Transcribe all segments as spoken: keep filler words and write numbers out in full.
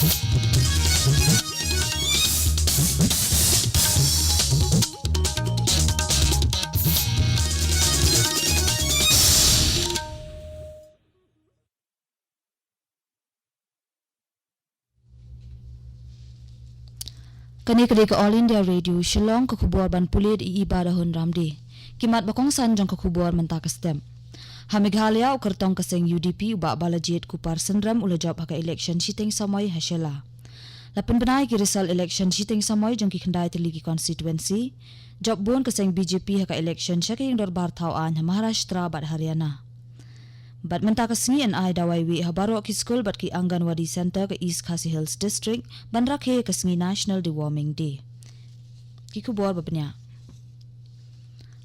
Kane ka dei ka All India Radio Shillong, ka khubor ban pule da i Iba da Hun Ramdi. Ki mat ba kongsan jong ka khubor mynta ka step. Ha Meghalaya, u kyrtong ka seng U D P u Bah Balajied Kupar Synrem u la jop ha ka election shiteng samoi ha Shella. La pynbna ïa ki result election shiteng samoi jong ki khyndai tylli ki constituency. Jop bun ka seng B J P ha ka election sha ka ïing dorbar thaw aiñ ha Maharashtra bad Haryana. Bad mynta ka sngi yn ai dawai wieh ha baroh ki skul bad ki Anganwadi Centre ka East Khasi Hills District ban rakhe ka sngi National Deworming Day. Ki khubor ba bniah.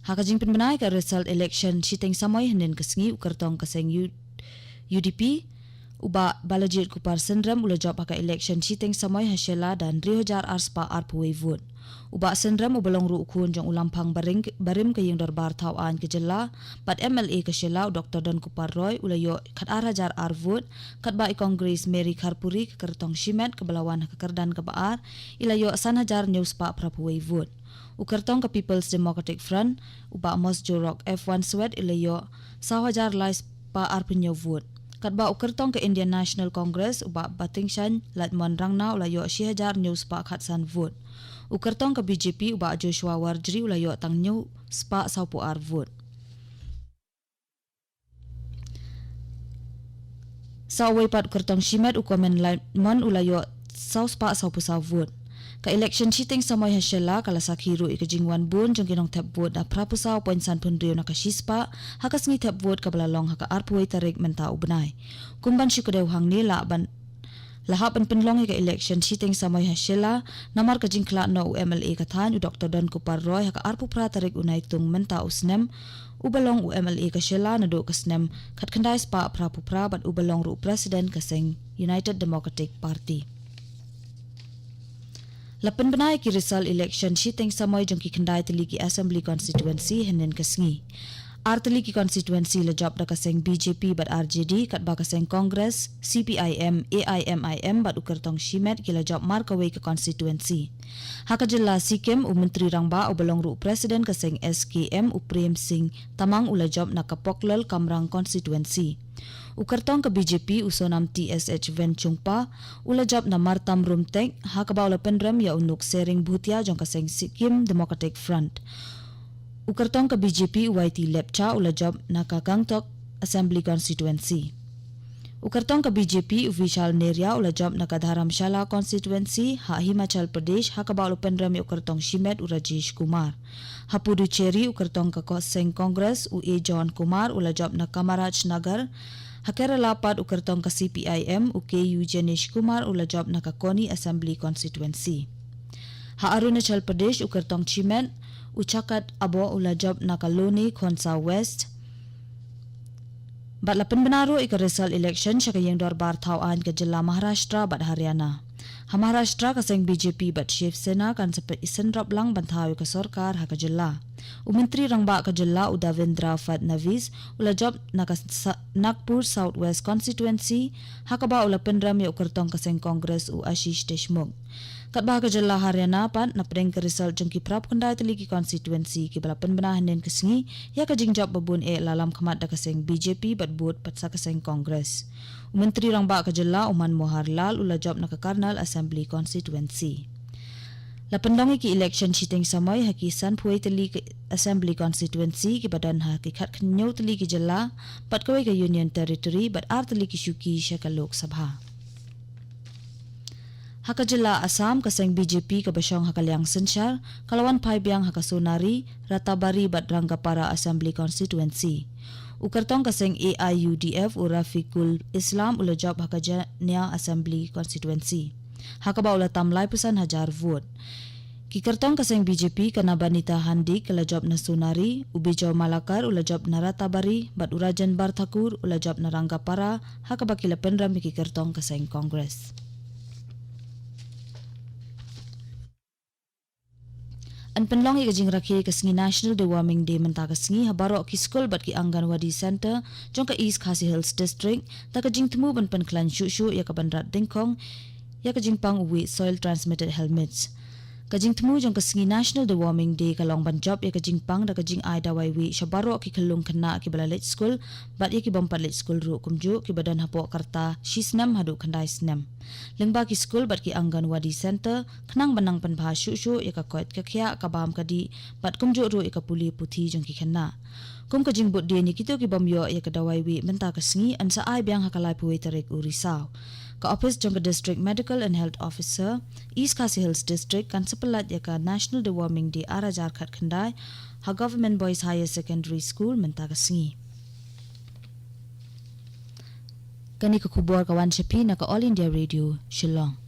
Ha ka jingpynbna ïa ka result election shiteng samoi hynnin ka sngi, u kyrtong ka seng U-, U D P u Bah Balajied Kupar Synrem u la jop ha ka election shiteng samoi ha Shella da hynriew hajar ar spah arphew wei vote. U Bah Synrem uba long ruh u khun jong u Lamphang Baring-, Barim ka ïing dorbar thaw aiñ ka jylla bad M L A ka Shella u Doktor Donkupar Roy u la ïoh khatar hajar ar vote, katba i Congress Mary Kharpuri ka kyrtong shimet kaba la wan ha ka kyrdan kaba ar i la ïoh san hajar hynñiew spah phraphew wei vote. U kyrtong ka People's Democratic Front u Bah Mosjorok F one Swet i la ïoh saw hajar lai spah arphew hynñiew vote. Katba u kyrtong ka Indian National Congress u Bah Batingshain Ladmon Rangna u la ïoh shi hajar hynñiew spah khatsan vote. U kyrtong ka B J P u Bah Joshua Warjri u la ïoh tang hynñiew spah sawphew ar vote. Sa uwei pat u kyrtong shimet u Komen Ladmon u la ïoh saw spah sawphew saw vote. Ka election shiteng samoi ha Shella ka la sakhi ruh ïa ka jingwan bun jong ki nongthep vote da phraphew saw point sanphew hynriew na ka shispah ha ka sngi thep vote kaba la long ha ka arphew wei tarik mynta u bnai. Kum ban shu kdew hangne la ban, la hap ban pynlong ïa ka election shiteng samoi ha Shella namar ka jingkhlad noh u M L A ka thaiñ u Doktor Donkupar Roy ha ka arphew phra tarik u Naitung mynta u snem, uba long u M L A ka Shella naduh ka snem khatkhyndai spah phraphew phra bad uba long ruh u President ka seng United Democratic Party. La pynbna ïa ki result election shiteng samoi jong ki khyndai tylli ki assembly constituency hynnin ka sngi. Ar tylli ki constituency la jop da ka seng B J P bad R J D, katba ka seng Congress, C P I M, A I M I M bad u kyrtong shimet ki la jop mar kawei ka constituency. Ha ka jylla Sikkim, u Myntri Rangbah uba long ruh u President ka seng S K M u Prem Singh Tamang u la jop na ka Poklol Kamrang constituency. U kyrtong ka B J P u Sonam T S H Venchungpa u la jop na Martam Rumtek, ha kaba u la pynrem ïa u Nuksering Bhutia jong ka seng Sikkim Democratic Front. U kyrtong ka B J P u Y T Lepcha u la jop na ka Gangtok Assembly Constituency. U kyrtong ka B J P u Vishal Neria u la jop na ka Dharamshala Constituency ha Himachal Pradesh, ha kaba u la pynrem ïa u kyrtong shimet u Rajesh Kumar. Ha Puducherry, u kyrtong ka ko-, seng Congress u A John Kumar u la jop na Kamaraj Nagar. Ha Kerala pat, u kyrtong ka C P I M u K U Jenish Kumar u la jop na ka Koni Assembly Constituency. Ha Arunachal Pradesh, u kyrtong shimet u Chakat Abo u la jop na ka Loni Khonsa West. Bad la pynbna ruh ïa ka result election sha ka ïing dorbar thaw aiñ ka jylla Maharashtra bad Haryana. Ha Maharashtra, ka seng B J P bad Shiv Sena kan sa peit isynrop lang ban thaw ïa ka sorkar ha ka jylla. U Myntri Rangbah ka jylla u Devendra Fadnavis u la jop na ka sa-, Nagpur South West Constituency, ha kaba u la pynrem ïa u kyrtong ka seng Congress u Ashish Deshmukh. Katba ha ka jylla Haryana pat, na pdeng ka result jong ki phraphew khyndai tylli ki constituency kiba la pynbna hynnin ka sngi, ïa ka jingjop ba bun eh la lam khmat da ka seng B J P bad bud pat sa ka seng Congress. U Myntri Rangbah ka jylla u Manohar Lal u la jop na ka Karnal Assembly Constituency. La pynlong ïa ki election shiteng samoi ha ki sanphew wei tylli ki Assembly Constituency kiba don ha ki khathynñiew tylli ki jylla, bad kawei ka Union Territory, bad ar tylli ki shuki sha ka Lok Sabha. Ha ka jylla Assam, ka seng B J P kaba shong ha ka liang synshar ka la wan phai biang ha ka Sonari, Ratabari bad Rangapara Assembly Constituency. U kyrtong ka seng A I U D F u Rafiqul Islam u la jop ha ka Jania Assembly Constituency, ha kaba u la tam laiphew san hajar vote. Ki kyrtong ka seng B J P ka Nabanita Handik ka la jop na Sonari, u Bijoy Malakar u la jop na Ratabari, bad u Rajan Barthakur u la jop na Rangapara, ha kaba ki la pynrem ïa ki kyrtong ka seng Congress. Yn pynlong ïa ka jingrakhe ka sngi National Deworming Day mynta ka sngi ha baroh ki skul bad ki Anganwadi Centre jong ka East Khasi Hills District, da ka jingthmu ban pynkhlaiñ shuh shuh ïa ka ban rat dyngkhong ïa ka jingpang u wieh soil transmitted helminths. Ka jingthmu jong ka sngi National Deworming Day ka long ban jop ïa ka jingpang da ka jingai dawai wieh sha baroh ki khyllung khynnah kiba la leit skul bad ïa ki bym pat leit skul ruh, kumjuh kiba don hapoh ka rta shi snem haduh khyndai snem. Lyngba ki skul bad ki Anganwadi Centre, khnang ban nang pynbha shuh shuh ïa ka koit ka khiah, ka bam ka dih bad kumjuh ruh ïa ka pule puthi jong ki khynnah. Kum ka jingbuddien ïa kito ki bym ïoh ïa ka dawai wieh mynta ka sngi, yn sa ai biang ha ka laiphew wei tarik u Risaw. Ka ophis jong ka District Medical and Health Officer, East Khasi Hills District, kan sa pyllait ïa ka National Deworming Day ar hajar khatkhyndai ha Government Boys Higher Secondary School mynta ka sngi. Kane ka khubor ka wan sha phi na ka All India Radio, Shillong.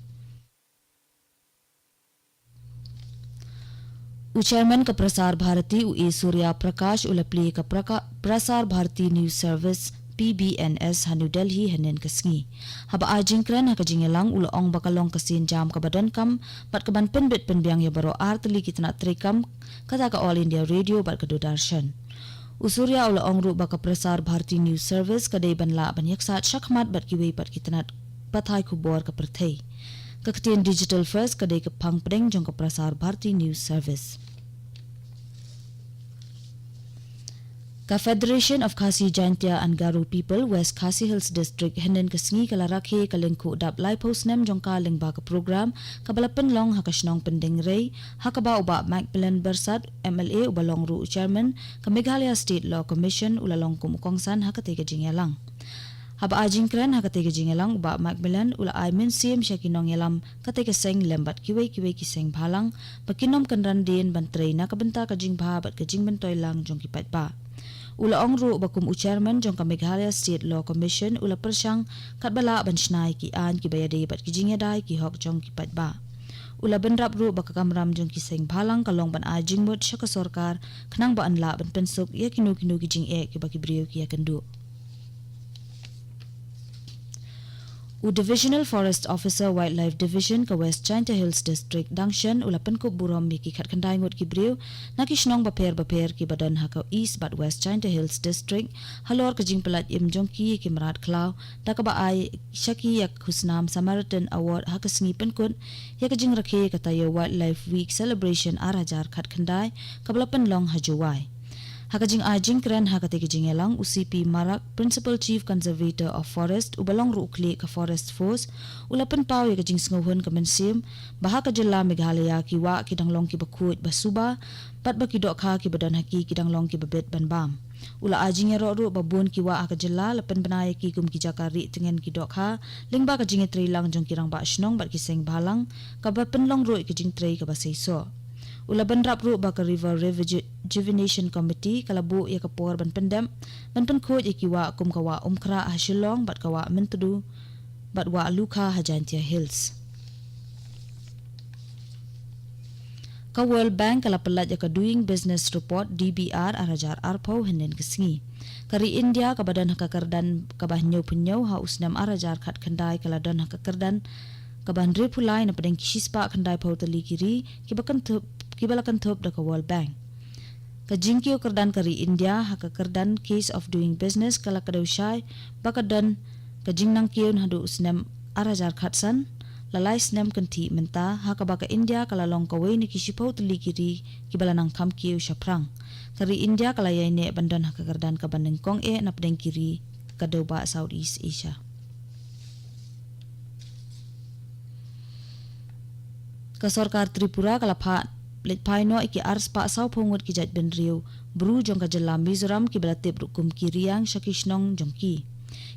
U Chairman ka Prasar Bharati, u A Surya Prakash, u la plie ka Praka-, Prasar Bharati News Service, P B N S, ha New Delhi hynnin ka sngi. Haba ai jingkren ha ka jingïalang, u la ong ba ka long ka sienjam kaba donkam bad kaban pynbit pynbiang ïa baroh ar tylli ki tnat treikam, kata ka All India Radio bad ka Doordarshan. U Surya u la ong ruh ba ka Prasar Bharati News Service ka dei ban lah ban ïaksaid shakhmat bad kiwei pat ki tnat pathai khubor ka pyrthei. Ka ktien Digital First ka dei ka phang pdeng jong ka Prasar Bharati News Service. Ka Federation of Khasi Jaintia and Garo People West Khasi Hills District hynnin ka sngi ka la rakhe ka lyngkhuh dap laiphew snem jong ka lyngba ka program kaba la pynlong ha ka shnong Pyndengrei, ha kaba u Bah Macmillan Byrsat, M L A, uba long ruh u Chairman ka Meghalaya State Law Commission, u la long kum u kongsan ha katei ka jingïalang. Haba ai jingkren ha katei ka jingïalang, u Bah Macmillan u la ai mynsiem sha ki nongïalam katei ka seng lem bad kiwei kiwei ki seng bhalang ba kin ym kynran dien ban trei na ka bynta ka jingbha bad ka jingmyntoi lang jong ki paidbah. U la ong ruh ba kum u Chairman jong ka Meghalaya State Law Commission, u la pyrshang katba lah ban shna ïa ki aiñ kiba ïadei bad ki jingïadei ki hok jong ki paidbah. U la bynrap ruh ba ka kamram jong ki seng bhalang ka long ban ai jingmut sha ka sorkar khnang ba yn lah ban pynsuk ïa kino kino ki jingeh kiba ki briew ki ïakynduh. U Divisional Forest Officer, Wildlife Division ka West Jaintia Hills District, Dangshan, u la pynkup burom ïa ki khatkhyndai ngut ki briew na ki shnong bapher bapher kiba don ha ka East bad West Jaintia Hills District halor ka jingpyllait im jong ki ïa ki mrad khlaw, da kaba ai sha ki ïa ka khusnam Samaritan Award ha ka sngi pynkut ïa ka jingrakhe ka taïew Wildlife Week Celebration ar hajar khatkhyndai kaba la pynlong ha Jowai. Ha ka jingai jingkren ha katei ka jingïalang, u C P Marak, Principal Chief Conservator of Forest, uba long ruh u khlieh ka Forest Force, u la pynpaw ïa ka jingsngewhun ka mynsiem ba ha ka jylla Meghalaya ki wah ki dang long kiba khuid ba suba bad ba ki dohkha kiba don ha ki ki dang long kiba bit ban bam. U la ai jingïaroh ruh ba bun ki wah ha ka jylla la pynbna ïa ki kum ki jaka rieh tngen ki dohkha lyngba ka jingïatreilang jong ki rangbah shnong bad ki seng bhalang, kaba pynlong ruh ïa ka jingtrei kaba seisoh. U la bynrap ruh ba ka River Rejuvenation Committee ka la buh ïa ka por ban pyndep ban pynkhuid ïa ki wah kum ka wah Umkhrah ha Shillong bad ka wah Myntdu bad wah Lukha ha Jaintia Hills. Ka World Bank ka la pyllait ïa ka Doing Business Report, D B R, ar hajar arphew hynnin ka sngi. Ka ri India kaba don ha ka kyrdan kaba hynñiewphew hynñiew ha u snem ar hajar khatkhyndai ka la don ha ka kyrdan kaba hynriewphew lai na pdeng ki shispah khyndaiphew tylli ki ri kiba kynthup, kiba la kynthup da ka World Bank. Ka jingkiew kyrdan ka ri India ha ka kyrdan Case of Doing Business ka la kdew shai ba ka don ka jingnangkiew naduh u snem ar hajar khatsan, la lai snem kynthih mynta, ha kaba ka India ka la long kawei na ki shiphew tylli ki ri kiba la nang kham kiew shaphrang. Ka ri India ka la ïaineh ban don ha ka kyrdan kaba nyngkong eh na pdeng ki ri ka dewbah Southeast Asia. Ka sorkar Tripura ka la phah leit phai noh ïa ki arspah sawphew ngut ki jaitbynriew Bru jong ka jylla Mizoram kiba la tip ruh kum ki Riang sha ki shnong jong ki.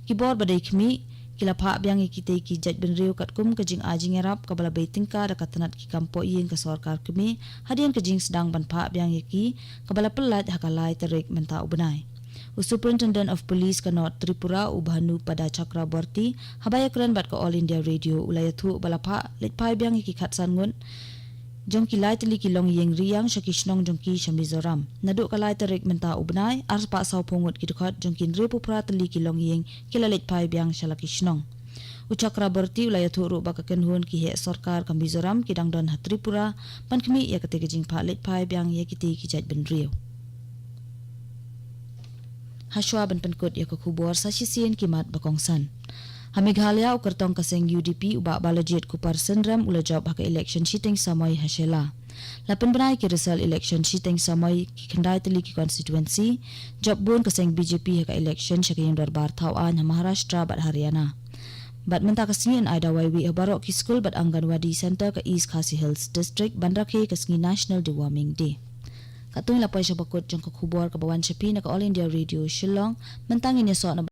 Ki bor ba dei khmih, ki la phah biang ïa kitei ki jaitbynriew katkum ka jingai jingïarap kaba la bei tyngka da ka tnat ki kam pohïing ka sorkar kmie, hadien ka jingsdang ban phah biang ïa ki kaba la pyllait ha ka lai tarik mynta u bnai. U Superintendent of Police ka North Tripura, u Bhanu Pada Chakraborty, haba ïakren bad ka All India Radio, u la ïathuh ba la phah leit phai biang ïa ki khatsan ngut jong ki lai tylli ki longïing Riang sha ki shnong jong ki sha Mizoram. Naduh ka lai tarik mynta u bnai, arspah sawphew ngut ki dkhot jong ki hynriewphew phra tylli ki longïing ki la leit phai biang sha la ki shnong. U Chakraborty u la ïathuh ruh ba ka kynhun ki heh sorkar ka Mizoram ki dang don ha Tripura ban khmih ïa katei ka jingphah leit phai biang ïa kitei ki jaitbynriew. Hashwa ban pynkut ïa ka khubor, sa shisien ki mat ba kongsan. Ha Meghalaya, u kyrtong ka seng U D P u Bah Balajied Kuparsynrem u la jop ha ka election shiteng samoi ha Shella. La pynbna ïa ki result election shiteng samoi ki khyndai tylli ki constituency, jop bun ka seng B J P ha ka election sha ka ïing dorbar thaw aiñ ha Maharashtra bad Haryana. Bad mynta ka sngi yn ai dawai wieh ha baroh ki skul bad Anganwadi Centre ka East Khasi Hills District ban rakhe ka sngi National Deworming Day. Katto ngi la poi sha bakut jong ka khubor kaba wan sha phi na ka All India Radio Shillong. Mynta ngin ïasoh na